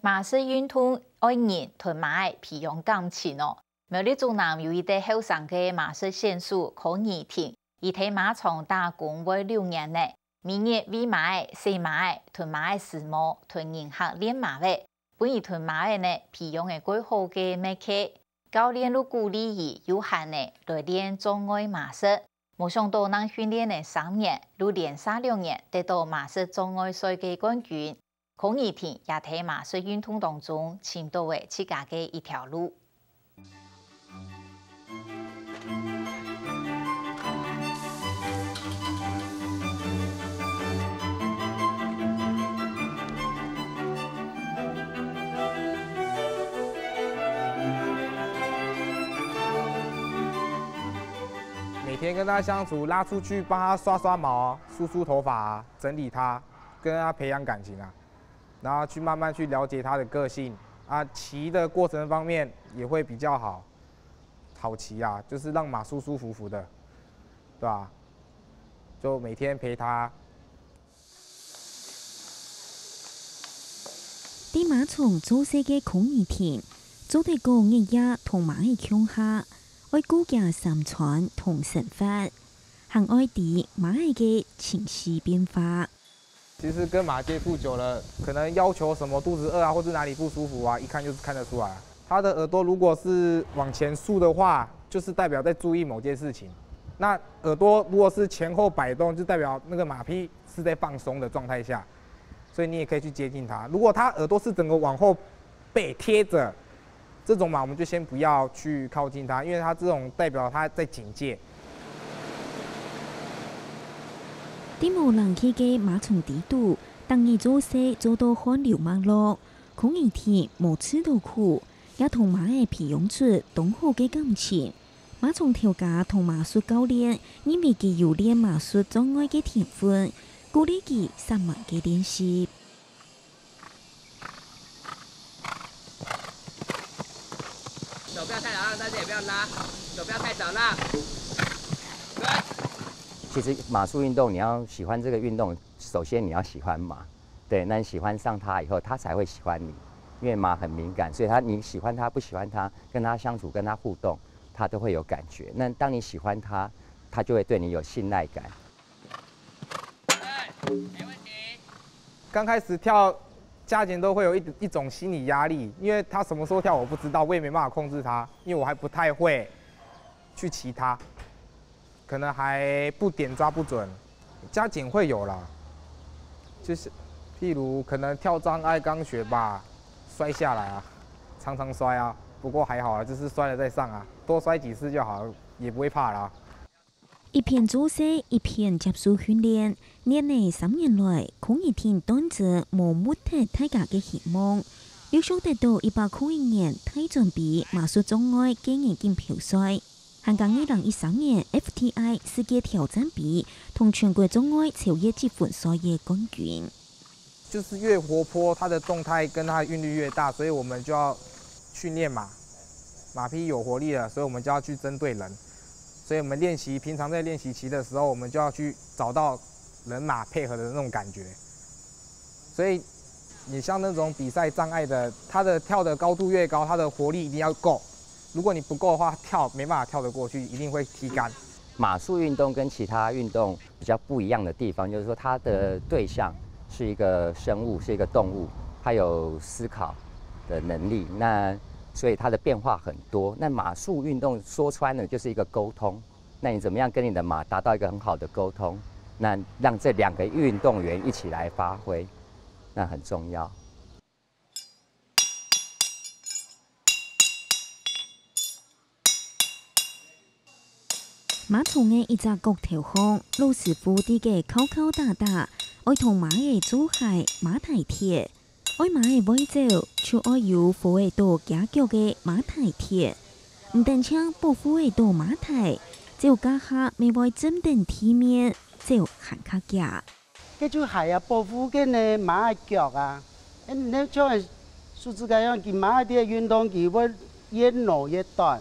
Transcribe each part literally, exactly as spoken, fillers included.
馬術運動愛人同馬仔培養感情哦。苗栗竹南有一個後生个馬術選手柯怡婷，佢在馬場打工會六年呢，每日餵馬仔、洗馬仔、同馬仔梳毛、同人客練馬仔，分佢同馬仔呢培養个較好个默契。教練就鼓勵佢有閒呢來練障礙馬術， 無想到正訓練了三年，就連續兩年得到馬術障礙賽个冠軍。柯怡婷也在馬術運動當中尋到了自家个一條路。 每天跟它相处，拉出去帮它刷刷毛啊，梳梳头发啊，整理它，跟它培养感情啊，然后去慢慢去了解它的个性啊，骑的过程方面也会比较好，好骑啊，就是让马舒舒服服的，对吧？就每天陪它。 在馬場做事个柯怡婷，做得講日夜同馬仔共下，愛顧佢三餐同生活，還愛知馬仔个情緒變化。其实跟马接触久了，可能要求什么肚子饿啊，或是哪里不舒服啊，一看就是看得出来。它的耳朵如果是往前竖的话，就是代表在注意某件事情。那耳朵如果是前后摆动，就代表那个马匹是在放松的状态下。 所以你也可以去接近它。如果它耳朵是整个往后背贴着，这种马我们就先不要去靠近它，因为它这种代表它在警戒。在無冷氣个馬場底肚，逐日做事做到汗流脈落，柯怡婷無試著苦，也同馬仔培養出當好个感情。 馬場頭家同馬術教練認為佢有練馬術障礙个天分，鼓勵佢煞猛个練習。手不要太牢，但是也不要拉，手不要太早拉。其实马术运动，你要喜欢这个运动，首先你要喜欢马，对，那你喜欢上它以后，它才会喜欢你。因为马很敏感，所以它，你喜欢它不喜欢它，跟它相处，跟它互动，它都会有感觉。那当你喜欢它，它就会对你有信赖感。刚开始跳，家人都会有一一种心理压力，因为它什么时候跳我不知道，我也没办法控制它，因为我还不太会去骑它。 可能还不点抓不准，加减会有啦。就是譬如可能跳障碍刚学吧，摔下来啊，常常摔啊，不过还好啊，就是摔了再上啊，多摔几次就好，也不会怕啦。一片做事，一片接受训练，練了三年來，柯怡婷斷真無抹忒大家个希望。又想得到一百空一年大專杯馬術障礙个人錦標賽， 還過二零一三年FTI世界挑戰杯同全國障礙超越積分賽个冠軍。就是越活泼，它的动态跟它的韵律越大，所以我们就要训练马，马匹有活力了，所以我们就要去针对人。所以我们练习，平常在练习骑的时候，我们就要去找到人马配合的那种感觉。所以你像那种比赛障碍的，它的跳的高度越高，它的活力一定要够。如果你不够的话，跳没办法跳得过去，一定会踢杆。马术运动跟其他运动比较不一样的地方，就是说它的对象是一个生物，是一个动物，它有思考的能力，那所以它的变化很多。那马术运动说穿了就是一个沟通，那你怎么样跟你的马达到一个很好的沟通，那让这两个运动员一起来发挥，那很重要。 馬場个一隻角頭項，老師傅在該敲敲打打，愛同馬仔做下馬蹄鐵。愛馬仔會走，就愛有扶得著厥腳个馬蹄鐵。毋單淨保護得著馬蹄，走該下乜會踮等地面，走還較遽。 該就鞋啊，保護該呢馬个腳啊。該呢像个樹枝該樣，佢馬个運動，佢會越挪越短，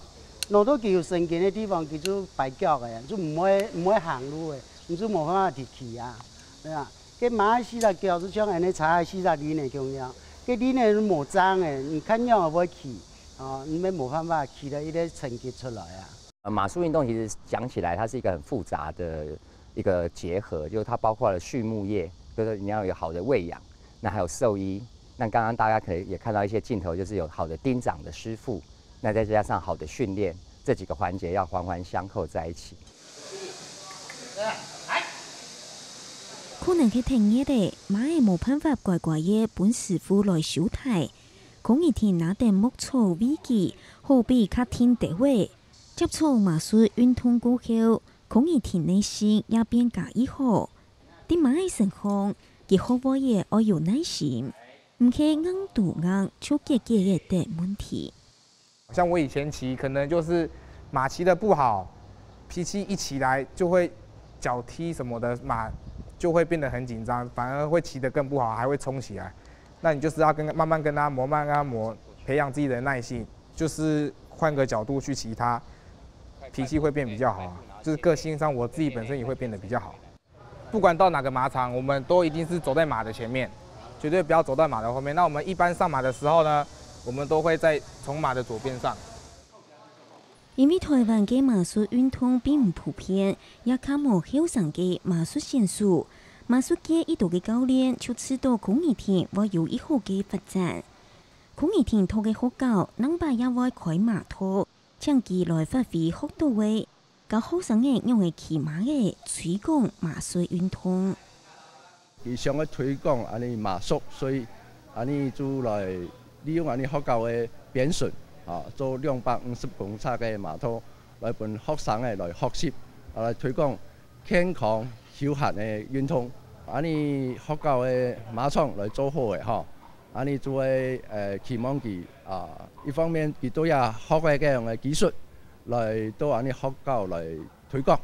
挪到佢有神經个地方，佢就跛腳个，就毋會毋會行路个，你就無辦法提起啊，對啊。該馬个四隻腳就像恁呢，差个四隻輪仔共樣。該你呢無正个，你看仰會去，哦，你也無辦法去到一個成績出來啊。呃，馬術運動其實講起來，它是一個很複雜的一個結合，就是它包括了畜牧業，就是你要有好的餵養，那還有獸醫。那剛剛大家可能也看到一些鏡頭，就是有好的釘掌的師傅，那再加上好的訓練，這幾個環節要環環相扣在一起。可能係天熱咧，馬仔無辦法乖乖仔分師傅來收坯。康怡婷拿等牧草餵佢，好比較定兜仔。接觸馬術運動過後，康怡婷个性也變加已好。在馬仔身項，佢學會仔愛有耐心，毋係硬拄硬就解決得等問題。 像我以前騎，可能就是马骑的不好，脾气一起来就会脚踢什么的，马就会变得很紧张，反而会骑得更不好，还会冲起来。那你就是要跟慢慢跟他磨，慢慢跟他磨，培养自己的耐性，就是换个角度去骑它，脾气会变比较好啊。就是个性上，我自己本身也会变得比较好。不管到哪个马场，我们都一定是走在马的前面，绝对不要走到马的后面。那我们一般上马的时候呢，我们都会在从马的左边上。 因為臺灣个馬術運動並毋普遍，也較無後生个馬術選手。馬術界已多个教練就知道康怡婷會有已好个發展。康怡婷讀个學校，另擺也會開馬道，請佢來發揮學到个，教學生仔仰仔騎馬仔，推廣馬術運動。 佢想愛推廣恁呢馬術，所以恁呢就來利用恁呢學校个邊脣，啊，做兩百五十公尺个馬道，來分學生仔來學習，啊，來推廣健康休閒个運動。恁呢學校个馬場來做好个吼，恁呢就會呃期望佢啊，一方面佢對這學个這樣个技術，來到恁呢學校來推廣。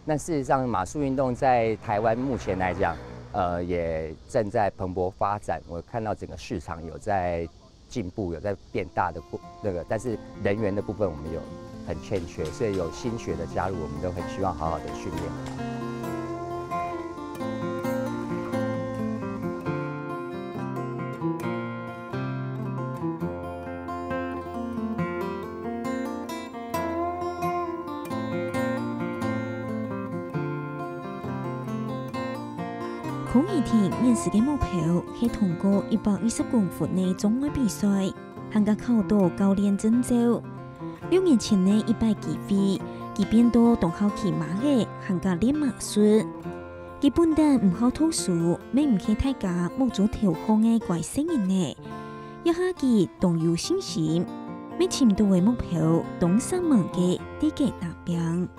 那事實上，馬術運動在台灣目前來講，呃，也正在蓬勃發展。我看到整個市場有在進步，有在變大的部那個，但是人員的部分我們有很欠缺，所以有新血的加入，我們都很希望好好的訓練。 康怡婷面試个目標係通過一百二十公分个障礙比賽，還過考到教練證照。六年前个一擺機會，佢變到當好騎馬仔，還過練馬術。佢本旦毋好讀書，乜毋係大家目珠頭項个乖細人仔。這下佢當有信心，乜尋到个目標當煞猛个在該打拚。